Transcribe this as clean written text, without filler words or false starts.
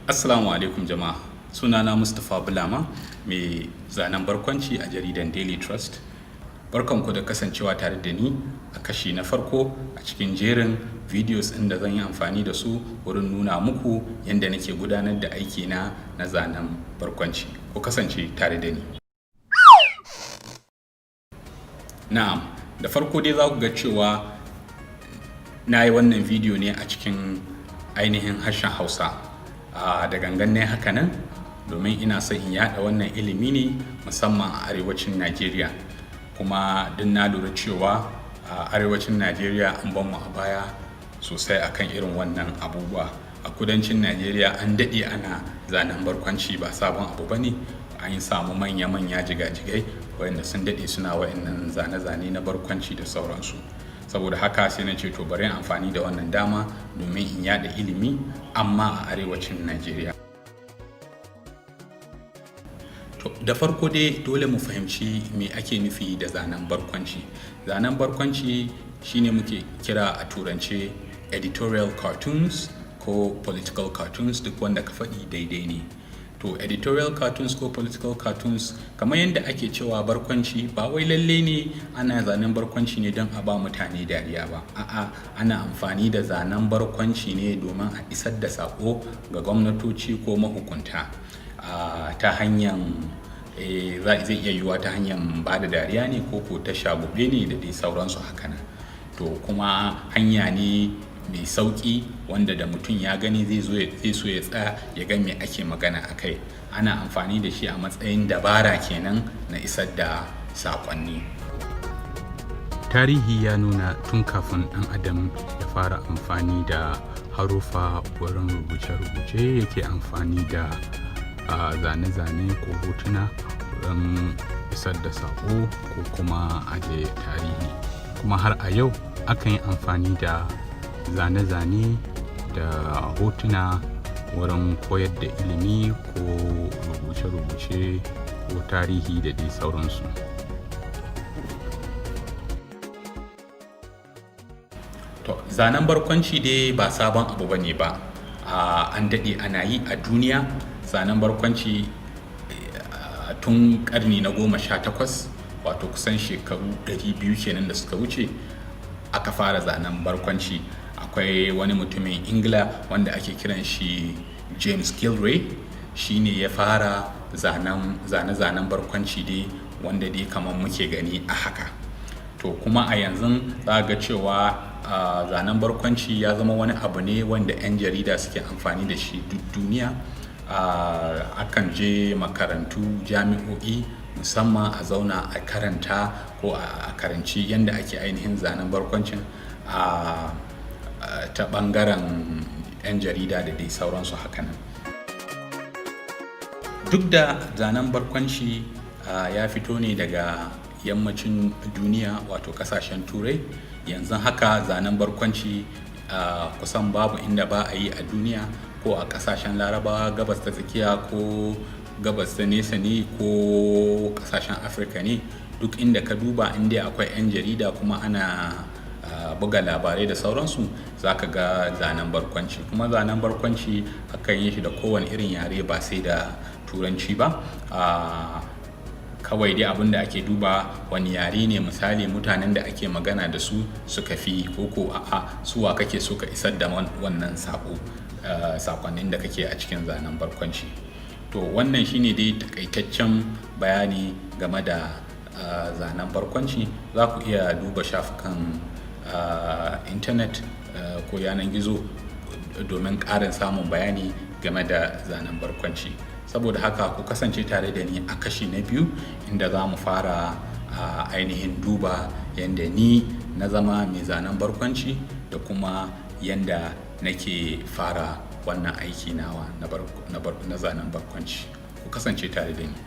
Assalamu alaikum jama'a. Sunana Mustapha Bulama, mai zanen barkwanci a jaridan Daily Trust. Barkanku da kasancewa tare da ni a kashi na farko a cikin jerin videos ɗin da zan yi amfani da su wurin nuna muku yadda nake gudanar da aikina na zanen barkwanci. Ku kasance tare da ni. Na'am, da farko dai za ku ga cewa na yi wannan bidiyo ne a cikin ainihin harshen Hausa. Da gangan ne haka nan domin ina son in yaɗa wannan ilimi ne musamman a arewacin Najeriya. Kuma duk na lura cewa a arewacin Najeriya an bar mu a baya sosai akan irin wannan abubuwa. A kudancin Najeriya an daɗe ana zanen barkwanci, ba sabon abu ba ne. An samu manya-manya, jigajigai wayanda sun daɗe suna wayannan zane-zane na barkwanci da sauransu. Saboda haka sai na ce to, bari in amfani da wannan dama domin in yaɗa ilimi, amma a arewacin Najeriya. To, da farko dai dole mu fahimci me ake nufi da zanen barkwanci. Zanen barkwanci shine muke kira a turance editorial cartoons ko political cartoons, duk wanda ka faɗi daidai ne. To, editorial cartoons ko political cartoons, kamar yadda ake cewa barkwanci, ba wai lalle ne ana zanen barkwanci ne don a ba mutane dariya ba. A'a, ana amfani da zanen barkwanci ne domin a isar da saƙo ga gwamnatoci ko mahukunta ta hanyar zai iya yiwuwa ta hanyar ba da dariya ne ko ta shagube ne da dai sauransu haka nan. To, kuma hanya ne mai sauƙi wanda da mutum ya gani zai so ya tsaya ya ga me ake magana a kai. Ana amfani da shi a matsayin dabara kenan na isar da saƙonni. Tarihi ya nuna tun kafin ɗan adam ya fara amfani da haruffa wurin rubuce-rubuce, yake amfani da zane-zane ko hotuna wurin isar da saƙo ko kuma ajiye tarihi. Kuma har a yau akan yi amfani da zane-zane da hotuna wurin koyar da ilimi ko rubuce-rubuce ko tarihi da dai sauransu. To, zanen barkwanci dai ba sabon abu ba ne ba. An daɗe ana yi a duniya. Zanen barkwanci tun ƙarni na 18, wato kusan shekaru 200 kenan da suka wuce, aka fara zanen barkwanci. Akwai wani mutumin Ingila wanda ake kiran shi James Gillray, shi ne ya fara zane-zanen barkwanci dai wanda dai kamar muke gani a haka. To, kuma a yanzu za ga cewa zanen barkwanci ya zama wani abu ne wanda 'yan jarida suke amfani da shi duk duniya. Akan je makarantu, jami'o'i musamman, a zauna a karanta ko a karanci yadda ake ainihin zanen barkwancin a ta ɓangaren 'yan jarida da dai sauransu haka nan. Duk da zanen barkwanci ya fito ne daga yammacin duniya, wato ƙasashen Turai, yanzu haka zanen barkwanci kusan babu inda ba a yi a duniya, ko a ƙasashen Larabawa, Gabas ta Tsakiya ko Gabas ta Nesa ne, ko ƙasashen Afirka ne. Duk inda ka duba, inda akwai 'yan jarida kuma ana buga labarai da sauransu, za ka ga zanen barkwanci. Kuma zanen barkwanci akan yi shi da kowane irin yare, ba sai da Turanci ba. Kawai dai abin da ake duba, wani yare ne misali mutanen da ake magana da su suka fi, ko a'a, suwa kake so ka isar da wannan sakonnin da kake a cikin zanen barkwanci. To, wannan shine dai takaitaccen bayani game da zanen barkwanci. Za ku iya duba shafukan intanet ko yanar gizo domin ƙarin samun bayani game da zanen barkwanci. Saboda haka ku kasance tare da ni a kashi na biyu, inda za mu fara ainihin duba yadda ni na zama mai zanen barkwanci da kuma yadda nake fara wannan aiki nawa na zanen barkwanci. Ku kasance tare da ni.